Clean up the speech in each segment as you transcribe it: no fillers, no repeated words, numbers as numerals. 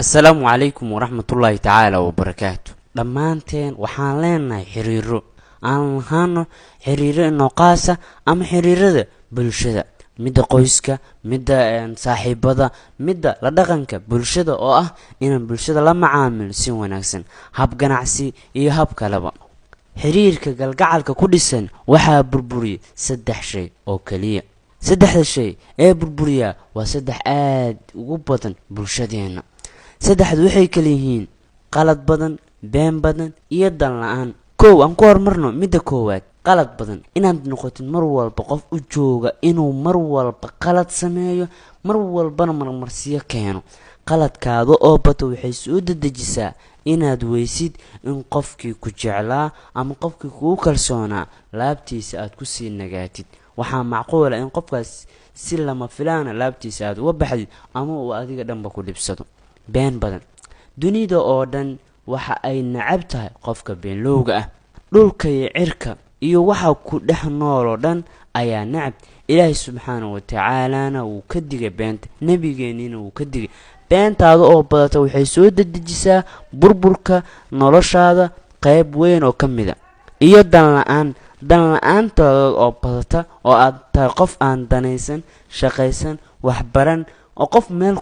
Assalaamu calaykum waraxmatullaahi tacaala wabarakaatu. Dhammaanteen waxaan leenahay xiriiro aan lahaano, xiriiro inoo qaasa ama xiriirada bulshada, midda qoyska, midda saaxiibada, midda la dhaqanka bulshada, oo ah inaan bulshada la macaamilo si wanaagsan, hab ganacsi iyo hab kaleba. Xiriirka galgacalka ku dhisan waxaa burburiyay saddex shay oo keliya. Saddexda shay ee burburiyaa waa saddex aad ugu badan bulshadeenna. Saddexdu waxay kala yihiin qalad badan, been badan iyo dan la-aan. Kow, aan ku horumarno midda koowaad, qalad badan. Inaad noqotid mar walba qof u jooga inuu mar walba qalad sameeyo, mar walbana marmarsiyo keeno. Qaladkaada oo bato waxay soo dedejisaa inaad weysid in qofkii ku jeclaa ama qofkii kugu kalsoonaa laabtiisa aad kusii nagaatid. Waxaa macquula in qofkaas si lama filaana laabtiisa aad uga baxdid ama uu adiga dhanba ku dhibsado. Been badan: dunida oo dhan waxa ay nacab tahay qofka beenlowga ah. Dhulka iyo cirka iyo waxa ku dhex nool oo dhan ayaa nacab. Ilaahay subxaana wa tacaalana wuu ka digay beenta, nebigeenniina wuu ka digay. Beentaada oo badata waxay soo dedejisaa burburka noloshaada qayb weyn oo ka mida. Iyo dan la-aan: dan la-aantaada oo badata, oo aad tahay qof aan danaysan, shaqaysan, waxbaran, oo qof meel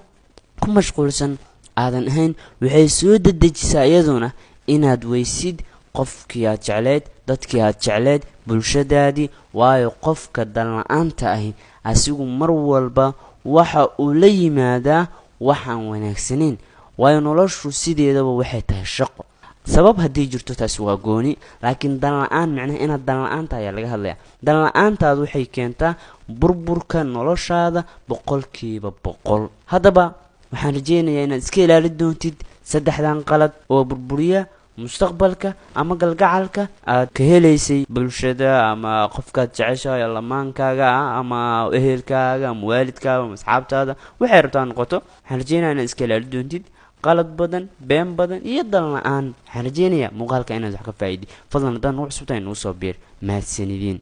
ku mashquulsan aadan ahayn, waxay soo dedejisaa iyaduna inaad weysid qofkii aad jecleed, dadkii aad jecleed, bulshadaadii. Waayo, qofka danla-aanta ahi asigu mar walba waxa uu la yimaadaa waxaan wanaagsanayn. Waayo, noloshu sideedaba waxay tahay shaqo. Sabab haddii jirto, taasi waa gooni, laakiin dan la-aan, micnaha inaad dan la-aanta ayaa laga hadlaya. Dan la-aantaadu waxay keentaa burburka noloshaada 100%. Haddaba waxaan rajeynayaa inaad iska ilaali doontid saddexdan qalad oo burburiya mustaqbalka ama galgacalka aad ka helaysay bulshada ama qofkaad jeceshahay, lamaankaaga ah ama ehelkaaga ama waalidkaaga ama asxaabtaada, waxay rabtaa noqoto. Waxaan rajeynaya inaad iska ilaali doontid qalad badan, been badan iyo dan la-aan. Waxaan rajeynayaa muuqaalka inaad wax ka faa'iidi. Fadlan, haddaan nagu cusubtahay, nagu soo biir. Mahadsanidin.